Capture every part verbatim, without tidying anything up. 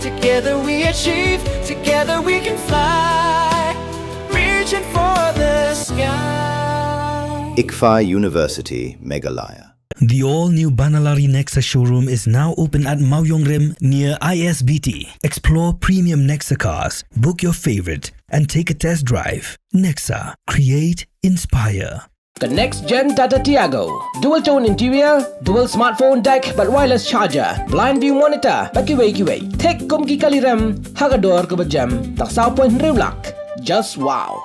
Together we achieve, together we can fly. Reaching for the sky. ICFAI University, Meghalaya. The all-new Banalari Nexa showroom is now open at Mawïong Rim near I S B T. Explore premium Nexa cars, book your favorite, and take a test drive. Nexa, create, inspire. Ka next gen Tata Tiago. Dual tone interior, dual smartphone deck bad wireless charger, blind view monitor bad kiwei kiwei. Thik kum ki kali rem ha ka dor kaba jem tang saw point hynriew lak. Just wow.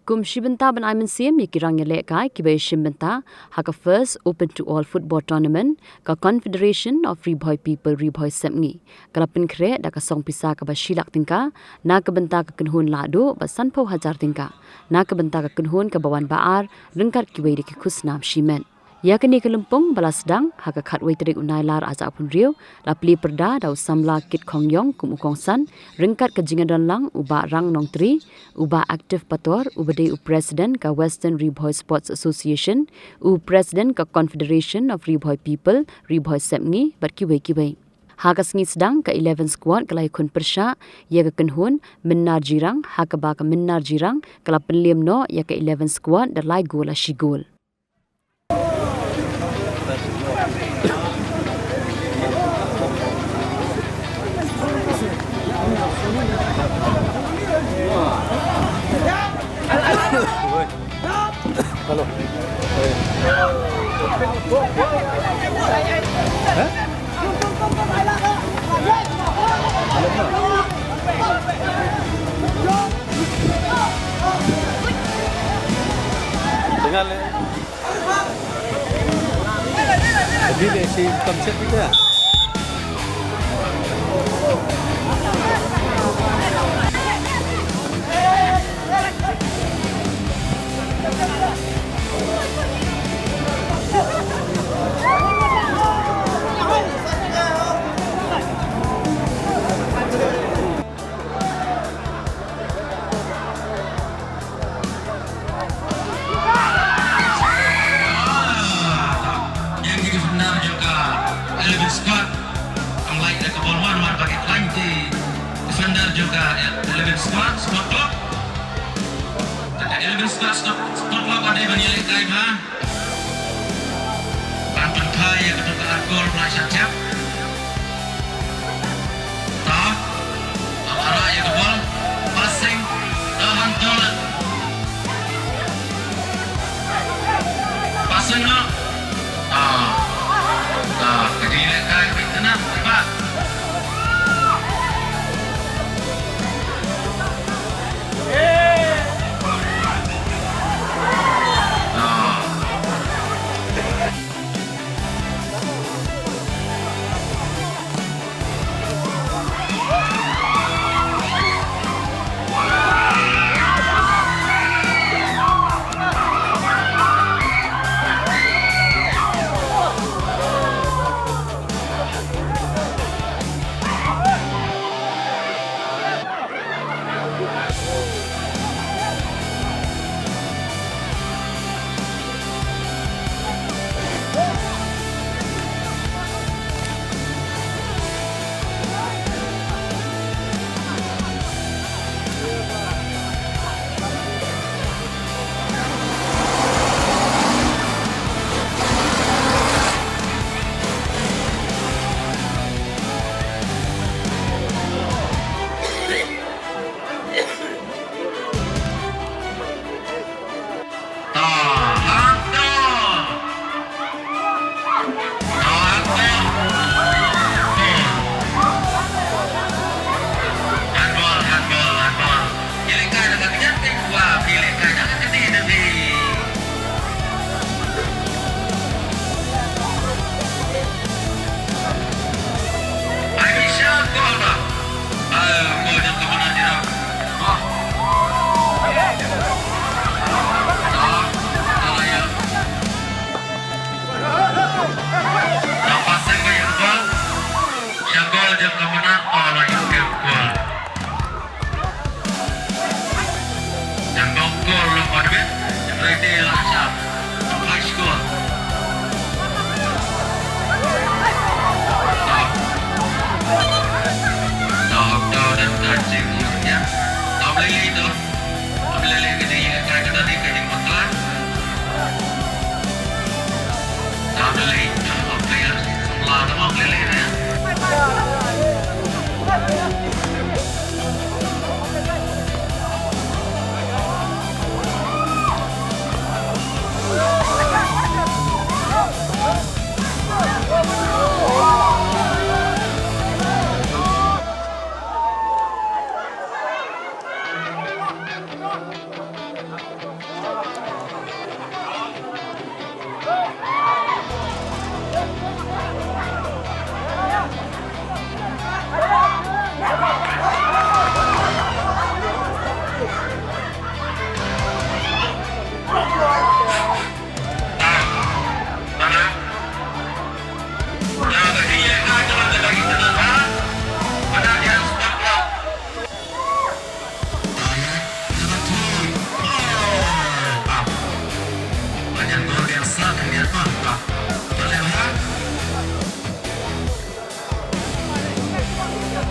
Kum shi bynta ban ai mynsiem ïa ki rang ïalehkai kiba ïashim bynta ha ka First Open to All Football Tournament, ka Confederation of Ri Bhoi People Ri Bhoi Sepngi ka la pynkhreh da ka song pisa kaba shi lak tyngka na ka bynta ka kynhun lahduh bad sanphew hajar tyngka na ka bynta ka kynhun kaba wan ba ar, ryngkat kiwei de ki khusnam shimet. Ïa kane ka lympung ba la sdang ha ka khatwei tarik u Nailar arhajar arphew hynriew, la plie pyrda da u samla Kit Khongïong kum u kongsan, ryngkat ka jingïadonlang u Bah Rang Nongtri, u Bah Active Pator uba dei u President ka Western Ri Bhoi Sports Association, u President ka Confederation of Ri Bhoi People Ri Bhoi Sepngi bad kiwei kiwei. Ha ka sngi sdang ka eleven squad ka la ïakhun pyrshah ïa ka kynhun Mynnar Jirang, ha kaba ka Mynnar Jirang ka la pynliem noh ïa ka eleven squad da lai gol ha shi gol. Dengar le. Jadi le si konsep kita. Ïa ki defender jong ka eleven squad. Ang lai da ka ball wan mar ba ki khlaiñ ki defender jong ka eleven squad, squad clock. Ka eleven squad, squad, squad clock ka dei ban ïalehkai bha. Ban pynkhie ïa ka, ka ar gol ba la shah jop. Ta. Ar ïa ka bol. Passing. Ta hangto. Passing noh. Ta. Ta. Ka jingïalehkai ka beit na. Ba. Ta hangto. Ta hangto. Handball, handball, handball. Phi lehkai da ka kjat phi kwah, phi lehkai da ka kti da phi. Ai, Misha, goal ba. Ai, goal jong ka Mynnar Jyrang. Ah. Ah, ah, ya. Nampak seng ba ïa goal. Sha goal jong ka Mynnar, oh, la ïa goal. Jong ka goal long ba dbit, ready la shot. High score. Ah.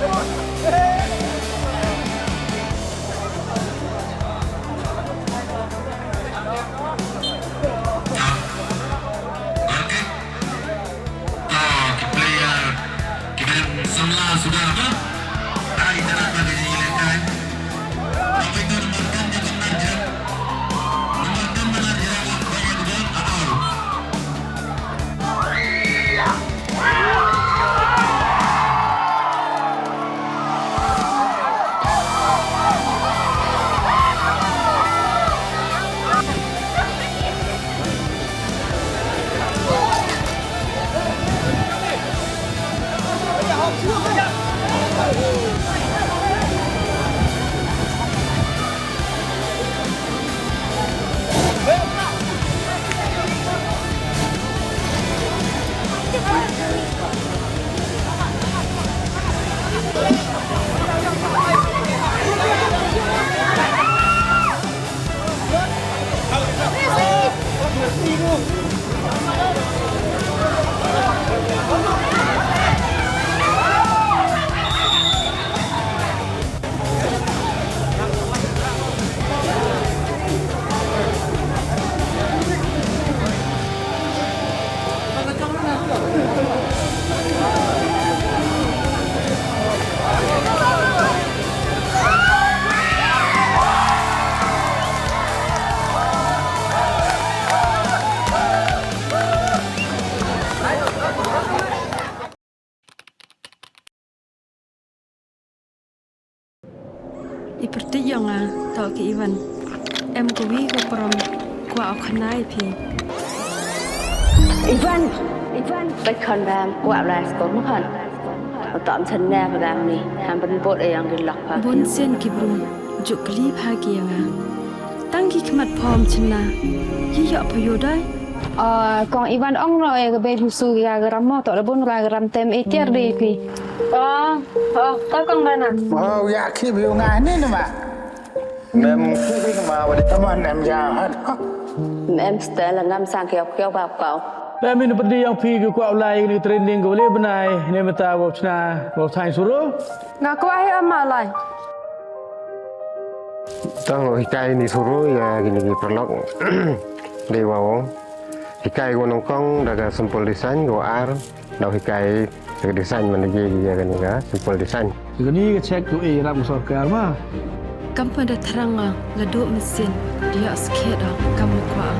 Ki player kiba dang samla suda ba. Ai, tara ba ka jingïalehkai. Ba pyndonkam ka jingmajang. Namar ka mala jira ba ka jingmajang. I pyrthei ïa nga, to ki Ivan. Em kawi ka prom, kwah u khana ïa phi. Ivan, Ivan, bai khon bam, kwah lai skor ma khon. Uta am chan ne ka dang ni, ham ban bot e yang ki lok pa. Bun sien ki bru, juk kli pha ki ïa nga. Tang ki khmat phom chynna, hi ïa pha ïoh dai. Ah, kong Ivan ong no e ka bei busu ki ga gram mo, to da bun ga gram tem e tiar de pi. Oh, oh, to kong Bana. Oh, ya ki bi nga ni nama. Mem ki bi ma wadi. Come on, em ya hat. Mem stel ngam sang kiau kiau ba kau. Mem in pedi yang pi ki kwah ulai ni training ko le benai ne meta bo chna bo sain suru. Nga kwah hi ama lai. Tang hikai ni suru ya gini ki perlok. Dei wow. Hikai ko nongkong da ka simple design ko ar. Dau hikai ka design man ji ya gini ka simple design. Gini ka check ko e rap sorkar ma. Kam pynda thrang nga la duk mesin dia skhet kam kwah.